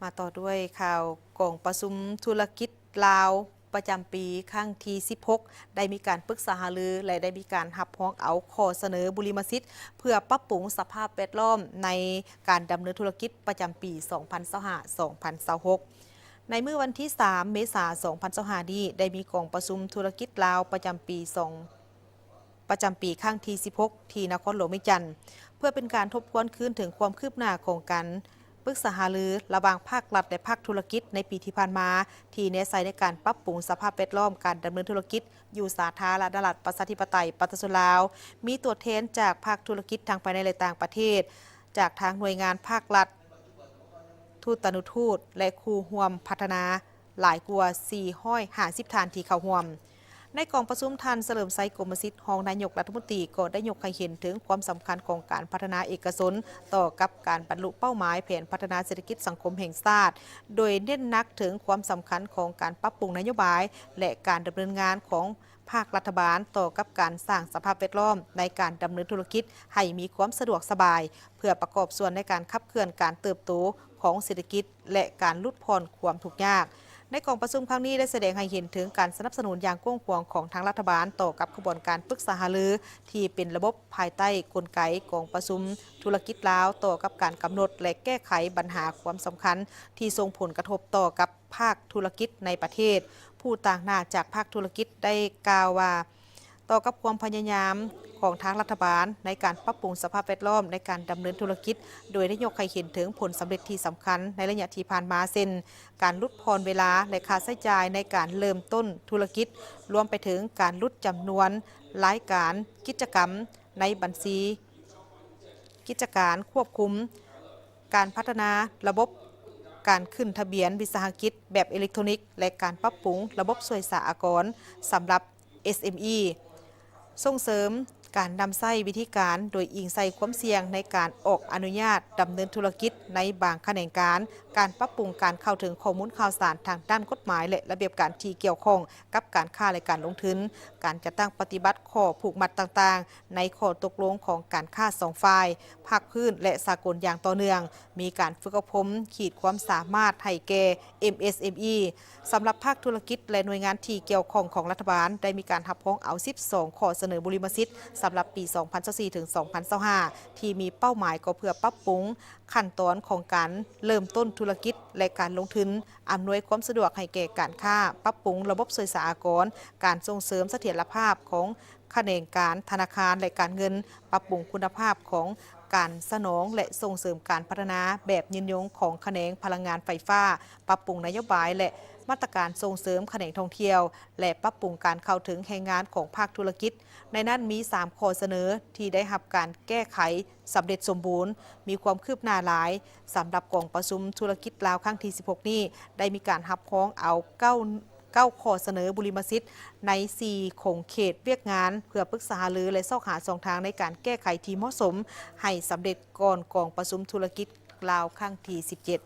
ມາຕໍ່ດ້ວຍຂ່າວກອງປະຊຸມທຸລະກິດລາວປະຈຳປີຄັ້ງທີສິບຫົກ ໄດ້ມີການປຶກສາຫາລື ແລະ ໄດ້ມີການຮັບຮອງເອົາຂໍ້ສະເໜີບຸລິມະສິດ ເພື່ອປັບປຸງສະພາບແວດລ້ອມໃນການດຳເນີນທຸລະກິດປະຈຳປີສອງພັນຊາວຫ້າ ສອງພັນຊາວຫົກ. ໃນມື້ວັນທີສາມ ເມສາ ສອງພັນຊາວຫ້ານີ້ ໄດ້ມີກອງປະຊຸມທຸລະກິດລາວປະຈຳປີສອງ ປະຈຳປີຄັ້ງທີສິບຫົກ ທີ່ນະຄອນຫຼວງວຽງຈັນ ເພື່ອເປັນການທົບທວນຄືນເຖິງຄວາມຄືບໜ້າຂອງການປຶກສາຫາລືລະຫວ່າງພາກລັດ ແລະ ພາກທຸລະກິດໃນປີທີ່ຜ່ານມາ ທີ່ແນໃສ່ໃນການປັບປຸງສະພາບແວດລ້ອມການດຳເນີນທຸລະກິດຢູ່ສາທາລະນະລັດ ປະຊາທິປະໄຕ ປະຊາຊົນລາວ, ມີຕົວແທນຈາກພາກທຸລະກິດທັງພາຍໃນ ແລະ ຕ່າງປະເທດ, ຈາກທາງໜ່ວຍງານພາກລັດ, ທູຕານຸທູດ ແລະ ຄູ່ຮ່ວມພັດທະນາ ຫຼາຍກວ່າສີ່ຮ້ອຍຫ້າສິບທ່ານທີ່ເຂົ້າຮ່ວມ. ໃນກອງປະຊຸມ, ທ່ານ ສະເຫຼີມໄຊ ກົມມະສິດ ຮອງນາຍົກລັດຖະມົນຕີ ກໍໄດ້ຍົກໃຫ້ເຫັນເຖິງຄວາມສຳຄັນຂອງການພັດທະນາເອກະຊົນຕໍ່ກັບການບັນລຸເປົ້າໝາຍແຜນພັດທະນາເສດຖະກິດສັງຄົມແຫ່ງຊາດ, ໂດຍເນັ້ນໜັກເຖິງຄວາມສຳຄັນຂອງການປັບປຸງນະໂຍບາຍ ແລະ ການດຳເນີນງານຂອງພາກລັດຖະບານຕໍ່ກັບການສ້າງສະພາບແວດລ້ອມໃນການດຳເນີນທຸລະກິດໃຫ້ມີຄວາມສະດວກສະບາຍ ເພື່ອປະກອບສ່ວນໃນການຂັບເຄື່ອນການເຕີບໂຕຂອງເສດຖະກິດ ແລະ ການຫຼຸດຜ່ອນຄວາມທຸກຍາກ. ໃນກອງປະຊຸມຄັ້ງນີ້ໄດ້ສະແດງໃຫ້ເຫັນເຖິງການສະໜັບສະໜູນຢ່າງກວ້າງຂວາງຂອງທາງລັດຖະບານຕໍ່ກັບຂະບວນການປຶກສາຫາລືທີ່ເປັນລະບົບພາຍໃຕ້ກົນໄກກອງປະຊຸມທຸລະກິດລາວ ຕໍ່ກັບການກຳນົດ ແລະ ແກ້ໄຂບັນຫາຄວາມສຳຄັນທີ່ສົ່ງຜົນກະທົບຕໍ່ກັບພາກທຸລະກິດໃນປະເທດ. ຜູ້ຕາງໜ້າຈາກພາກທຸລະກິດໄດ້ກ່າວວ່າ ຕໍ່ກັບຄວາມພະຍາຍາມຂອງທາງລັດຖະບານໃນການປັບປຸງສະພາບແວດລ້ອມໃນການດຳເນີນທຸລະກິດ, ໂດຍໄດ້ຍົກໃຫ້ເຫັນເຖິງຜົນສຳເລັດທີ່ສຳຄັນໃນໄລຍະທີ່ຜ່ານມາ ເຊັ່ນ ການຫຼຸດຜ່ອນເວລາ ແລະ ຄ່າໃຊ້ຈ່າຍໃນການເລີ່ມຕົ້ນທຸລະກິດ, ລວມໄປເຖິງການຫຼຸດຈຳນວນລາຍການກິດຈະກຳໃນບັນຊີກິດຈະການຄວບຄຸມ, ການພັດທະນາລະບົບການຂຶ້ນທະບຽນວິສາຫະກິດແບບເອເລັກໂທນິກ ແລະ ການປັບປຸງລະບົບສ່ວຍສາອາກອນສຳລັບ ເອສເອັມອີ, ສົ່ງເສີມການນຳໃຊ້ວິທີການໂດຍອີງໃສ່ຄວາມສ່ຽງໃນການອອກອະນຸຍາດດຳເນີນທຸລະກິດໃນບາງຂະແໜງການ, ການປັບປຸງການເຂົ້າເຖິງຂໍ້ມູນຂ່າວສານທາງດ້ານກົດໝາຍ ແລະ ລະບຽບການທີ່ກ່ຽວຂ້ອງກັບການຄ້າ ແລະ ການລົງທຶນ, ການຈັດຕັ້ງປະຕິບັດຂໍ້ຜູກມັດຕ່າງໆ ໃນຂໍ້ຕົກລົງຂອງການຄ້າສອງຝ່າຍ, ພາກພື້ນ ແລະ ສາກົນຢ່າງຕໍ່ເນື່ອງ, ມີການຝຶກອົບຮົມຂີດຄວາມສາມາດໃຫ້ແກ່ ເອັມເອສເອັມອີ. ສຳລັບພາກທຸລະກິດ ແລະ ໜ່ວຍງານທີ່ກ່ຽວຂ້ອງຂອງລັດຖະບານ ໄດ້ມີການຮັບຮອງເອົາສິບສອງຂໍ້ສະເໜີບຸລິມະສິດສຳລັບປີສອງພັນຊາວສີ່ ເຖິງ ສອງພັນຊາວຫ້າ ທີ່ມີເປົ້າໝາຍກໍເພື່ອປັບປຸງຂັ້ນຕອນຂອງການເລີ່ມຕົ້ນທຸລະກິດ ແລະ ການລົງທຶນ, ອຳນວຍຄວາມສະດວກໃຫ້ແກ່ການຄ້າ, ປັບປຸງລະບົບສ່ວຍສາອາກອນ, ການສົ່ງເສີມສະຖຽນລະພາບຂອງ ຂະແໜງການທະນາຄານ ແລະ ການເງິນ, ປັບປຸງຄຸນນະພາບຂອງການສະໜອງ ແລະ ສົ່ງເສີມການພັດທະນາແບບຍືນຍົງຂອງຂະແໜງພະລັງງານໄຟຟ້າ, ປັບປຸງນະໂຍບາຍ ແລະ ມາດຕະການສົ່ງເສີມຂະແໜງທ່ອງທ່ຽວ ແລະ ປັບປຸງການເຂົ້າເຖິງແຮງງານຂອງພາກທຸລະກິດ. ໃນນັ້ນມີສາມຂໍ້ສະເໜີທີ່ໄດ້ຮັບການແກ້ໄຂສຳເລັດສົມບູນ, ມີຄວາມຄືບໜ້າຫຼາຍ. ສຳລັບກອງປະຊຸມທຸລະກິດລາວຄັ້ງທີສິບຫົກນີ້ ໄດ້ມີການຮັບຮອງເອົາເກົ້າ ເກົ້າຂໍ້ສະເໜີບຸລິມະສິດໃນສີ່ຂົງເຂດວຽກງານ ເພື່ອປຶກສາຫາລື ແລະ ຊອກຫາຊ່ອງທາງໃນການແກ້ໄຂທີ່ເໝາະສົມໃຫ້ສຳເລັດກ່ອນກອງປະຊຸມທຸລະກິດລາວຄັ້ງທີສິບເຈັດ.